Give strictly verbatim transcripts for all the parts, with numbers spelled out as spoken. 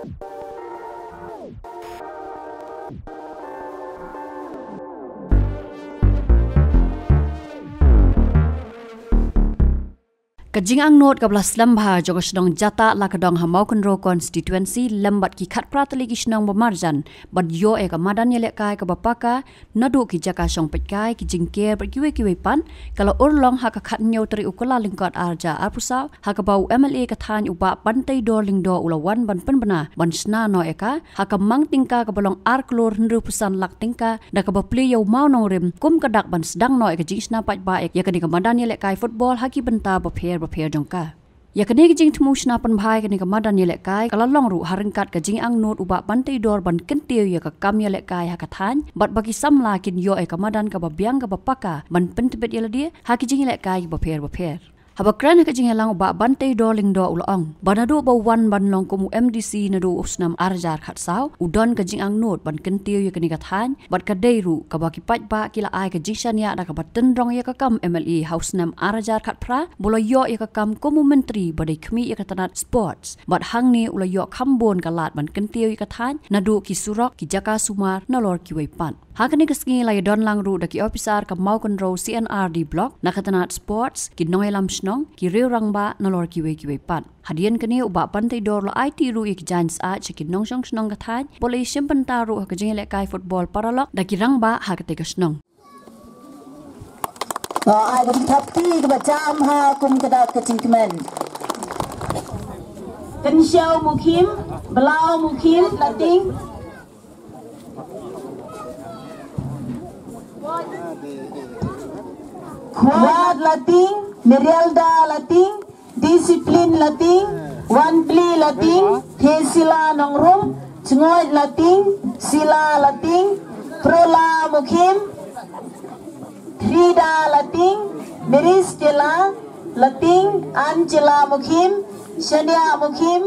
Ka jingangnud kaba la slem bha jong ka shnong Jatah Lakadong ha Mawkynrew constituency lem bad ki khatphra tylli ki shnong ba marjan ban ïoh ïa ka madan ïalehkai kaba paka naduh ki jaka shong peitkai, ki jingker bad kiwei kiwei pat ka la urlong ha ka khathynñiew tarik u Kyllalyngkot arhajar arphew saw, ha kaba u M L A ka thaiñ u Bah Banteidor Lyngdoh u la wan ban pynbna ban shna noh ïa ka ha ka mang tyngka kaba long ar klur hynriewphew san lak tyngka, da kaba plie ïa u mawnongrim kum ka dak ban sdang noh ïa ka jingshna paidbah ïa kane ka madan ïalehkai football ha ki bynta bapher bapher jong ka. Ïa kane ka jingthmu shna pynbha ïa kane ka madan ïalehkai ka la long ruh ha ryngkat ka jingangnud u Bah Banteidor ban kyntiew ïa ka kam ïalehkai ha ka thaiñ bad ba ki samla kin ïoh ïa ka madan kaba biang kaba paka ban pyntbit ïa lade ha ki jingïalehkai bapher bapher. Haba kren ha ka jingïalang u Bah Banteidor Lyngdoh u la ong ba naduh ba u wan ban long kum u M D C naduh u snem arhajar khatsaw u don ka jingangnud ban kyntiew ïa kane ka thaiñ bad ka dei ruh kaba ki paidbah ki la ai ka jingshaniah da kaba tynrong ïa ka kam M L A ha u snem arhajar khatphra ba u la ïoh ïa ka kam kum u myntri ba dei khmih ïa ka tnat sports bad hangne u la ïoh kham bun ka lad ban kyntiew ïa ka thaiñ naduh ki surok, ki jaka sumar nalor kiwei pat. Ha kane ka sngi la ïadon lang ruh da ki ophisar ka Mawkynrew C and R D Block, na ka tnat sports, ki nongïalam shnong, ki riew rangbah nalor kiwei kiwei pat. Hadien kane u Bah Banteidor u la aiti ruh ïa ki jaiñ syaid sha ki nongshong shnong ka thaiñ ba u la ïashim bynta ruh ha ka jingïalehkai football paralok da ki rangbah ha katei ka shnong. Ba ai ka jingthap kti kaba jam ha kum ka dak ka jingkmen. Kynshew Mukhim, Blau Mukhim, Lating. Kuat Lating, Merielda Lating, Discipline Lating, Wanpli Lating, Thesila Nongrum, Chngoit Lating, Sila Lating, Prola Mukhim, Frida Lating, Miristela Lating, Angela Mukhim, Shania Mukhim,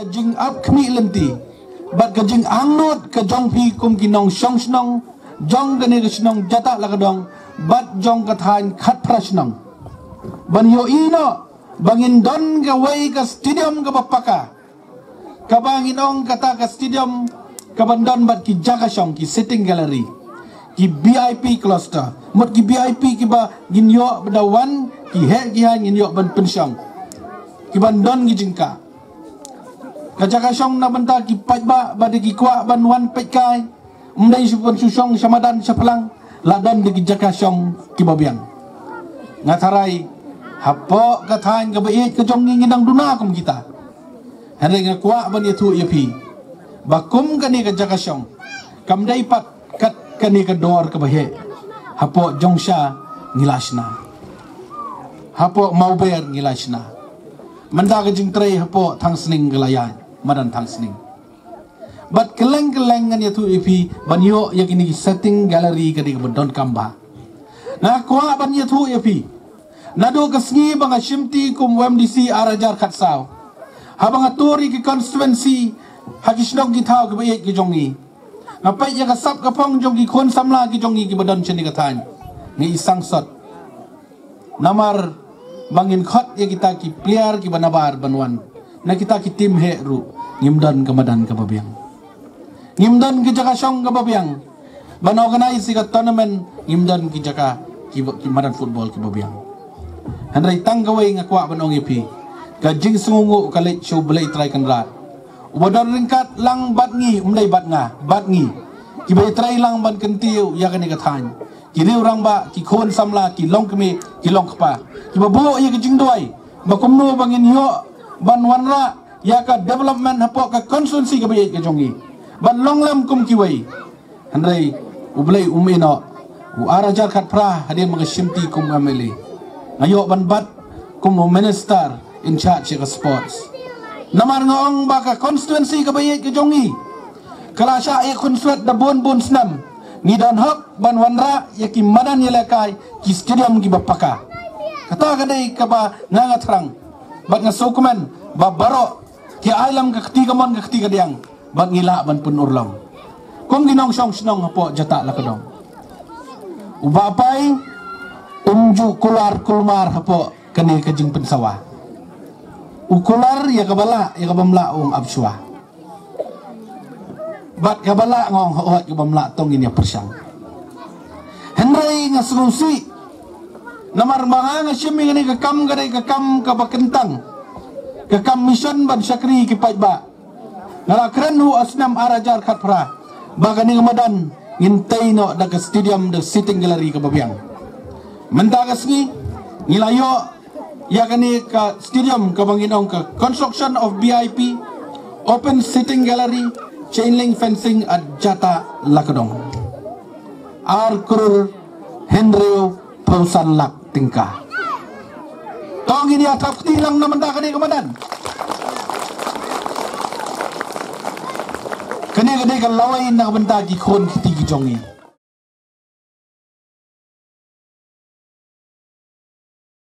ka jingap khmih lynti bad ka jingangnud ka jong phi kum ki nongshong shnong jong kane ka shnong Jatah Lakadong bad jong ka thaiñ khatphra shnong ban ïohi noh ba ngin don kawei ka stadium kaba paka, kaba ngin ong kata ka stadium kaban don bad ki jaka shong, ki sitting gallery, ki V I P cluster. Mut ki V I P kiba ngin ïoh ba da wan ki heh ki haiñ ngin ïoh ban pynshong, kiban don ki jingkah. Ka jaka shong na bynta ki paidbah ba da ki kwah ban wan peitkai, ym dei shu ban shu shong sha madan sha phlang, la don da ki jaka shong kiba biang. Nga tharai hapoh ka thaiñ kaba ïeit ka jong ngi ngi dang duna kum kita. Hynrei nga kwah ban ïathuh ïa phi ba kum kane ka jaka shong kam dei pat kat kane ka dor kaba heh. Hapoh Jongsha ngi la shna, hapoh Mawber ngi la shna, mynta ka jingtrei hapoh Thangsning ka la ïaid, madan Thangsning. Bad kylleng kylleng ngan ïathuh ïa phi ban ïoh ïa kine ki sitting gallery ka dei kaba donkam bha. Nga kwah ban ïathuh ïa phi, naduh ka sngi ba nga shimti kum M D C arhajar khatsaw, haba nga tur ïa ki constituency ha ki shnong ki thaw kiba ïeit ki jong ngi, nga peit ïa ka sap ka phong jong ki khun samla ki jong ngi kiba don shane ka thaiñ, nga i sangsot. Namar ba ngin khot ïa kita ki player kiba nabar ban wan na kita ki team heh ruh, ngim don ka madan kaba biang, ngim don ki jaka shong kaba biang ban organize ïa ka tournament, ngim don ki jaka ki, ki madan football kiba biang. Hynrei tang kawei nga kwah ban ong ïa phi, Ka jingsngewnguh ka leit sha U Blei Trai Kynrad, uba don ryngkat lang bad ngi, um dei bad nga, bad ngi, kiba ïatrei lang ban kyntiew ïa kane ka thaiñ. Ki riew rangbah, ki khun samla, ki longkmie, ki longkpa, kiba buh ïa ka jingduwai ba kumno ba ngin ïoh ban wanrah ïa ka development hapoh ka constituency kaba ïeit ka jong ngi, ban long lem kum kiwei. Hynrei U Blei um ïehnoh, u ar hajar khatphra, hadien ba nga shimti kum M L A, nga ïoh ban bat kum u minister in charge ïa ka sports. Namar nga ong ba ka constituency kaba ïeit ka jong ngi ka la shah ïakhun swet da bun bun snem. Ngi don hok ban wanrah ïa ki madan ïalehkai, ki stadium kiba paka. Kata ka dei kaba nga, nga thrang bad nga sngewkmen ba baroh ki ai lem ka kti kamon ka kti kadiang bad ngi lah ban pynurlong. Kum ki nongshong shnong hapoh Jatah Lakadong, u Bah Pai um ju kular kulmar hapoh kane ka jingpynsawa. U kular ïa kaba lah, ïa kaba ym lah u ong ap shuwa. Bad kaba lah nga ong hooid, kaba ym lah to ngin ïa pyrshang. Hynrei nga sngewsih namar ma nga, nga shim ïa kane ka kam ka dei ka kam kaba kyntang, ka kam mission ban shakri ki paidbah. Nga la kren ruh ha snem ar hajar khatphra ba kane ka madan ngin tei noh da ka stadium, da sitting gallery kaba biang. Mynta ka sngi ngi la ïoh ïa kane ka stadium kaba ngin ong ka construction of V I P, open sitting gallery, chain link fencing at Jatah Lakadong. Ar klur hynriew phew san lak tyngka. To ngin ïa thap kti lang na bynta kane ka madan. Kane ka dei ka lawei na bynta ki khun kti ki jong ngi.